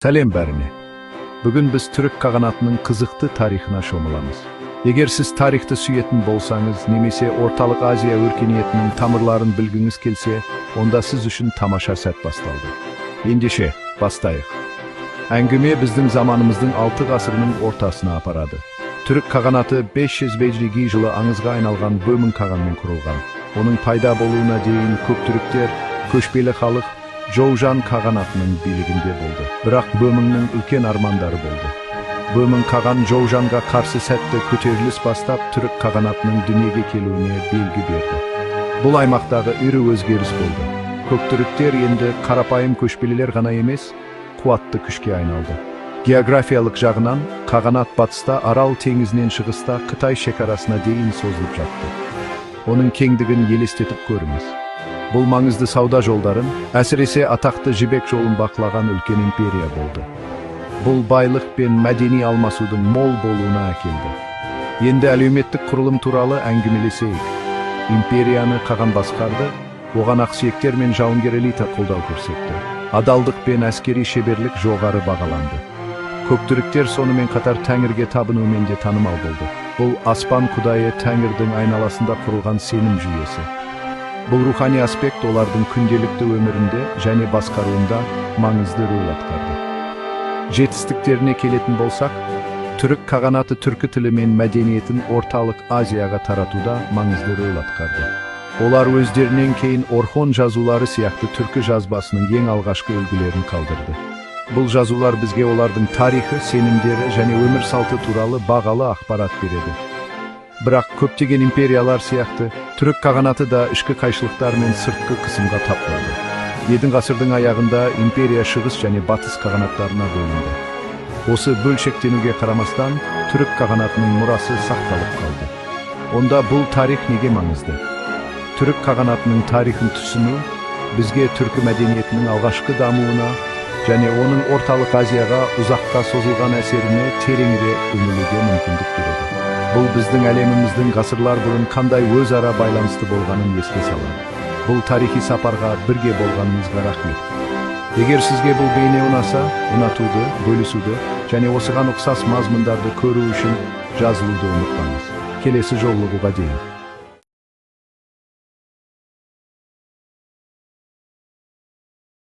Сәлем бәріне. Бүгін біз Түрік қағанатының қызықты тарихына шомыламыз. Егер сіз тарихты сүйетін болсаңыз, немесе Орталық Азия өркениетінің тамырларын білгіңіз келсе, онда сіз үшін тамаша сәт басталды. Ендеше, бастайық. Әңгіме біздің заманымыздың 6 ғасырының ортасына апарады. Түрік қағанаты 505 жылы аңызға айналған Бөмін қағанмен құрылған. Оның пайда болуына дейін көк түріктер, көшпелі халық Жоужан қағанатының билігінде болды. Бірақ Бөміннің үлкен армандары болды. Бөмін қаған Жоужанға қарсы сәтті көтеріліс бастап, Түрік қағанатының дүниеге келуіне белгі берді. Бұл аймақтағы ірі өзгеріс болды. Көк түріктер енді қарапайым көшпелілер ғана емес, қуатты күшке айналды. Географиялық жағынан қағанат батыста Арал теңізінен шығыста Қытай шекарасына дейін созылып жатты. Оның кеңдігін елестетіп көріңіз. Бұл маңызды сауда жолдарын, әсіресе атақты Жібек жолын бақылаған үлкен империя болды. Бұл байлық пен мәдени алмасудың мол болуына әкелді. Енді әлеуметтік құрылым туралы әңгімелесейік. Империяны қаған басқарды, оған ақсүйектер мен жауынгер элита қолдау көрсетті. Адалдық пен әскери шеберлік жоғары бағаланды. Көк түріктер сонымен қатар Тәңірге табынумен де танымал болды. Бұл аспан құдайы Тәңірдің айналасында құрылған сенім жүйесі. Бұл рухани аспект олардың күнделікті өмірінде және басқаруында маңызды рөл атқарды. Жетістіктеріне келетін болсақ, Түрік қағанаты түркі тілі мен мәдениетін Орталық Азияға таратуда маңызды рөл атқарды. Олар өздерінен кейін Орхон жазулары сияқты түркі жазбасының ең алғашқы үлгілерін қалдырды. Бұл жазулар бізге олардың тарихы, сенімдері және өмір салты туралы бағалы ақпарат береді. Бірақ көптеген империялар сияқты Түрік қағанаты да ішкі қайшылықтар мен сыртқы қысымға тап болды. 7 ғасырдың аяғында империя шығыс және батыс қағанаттарына бөлінді. Осы бөлшектенуге қарамастан Түрік қағанатының мұрасы сақталып қалды. Онда бұл тарих неге маңызды? Түрік қағанатының тарихын түсіну бізге түркі мәдениетінің алғашқы дамуына және оның Орталық Азияға ұзаққа созылған әсеріне тереңірек үңілуге мүмкіндік береді. Бұл біздің әлеміміздің ғасырлар бұрын қандай өзара байланысты болғанын еске салады. Бұл тарихи сапарға бірге болғаныңызға рахмет. Егер сізге бұл бейне ұнаса, ұнатуды, бөлісуді және осыған ұқсас мазмұндарды көру үшін жазылуды ұмытпаңыз. Келесі жолығуға дейін.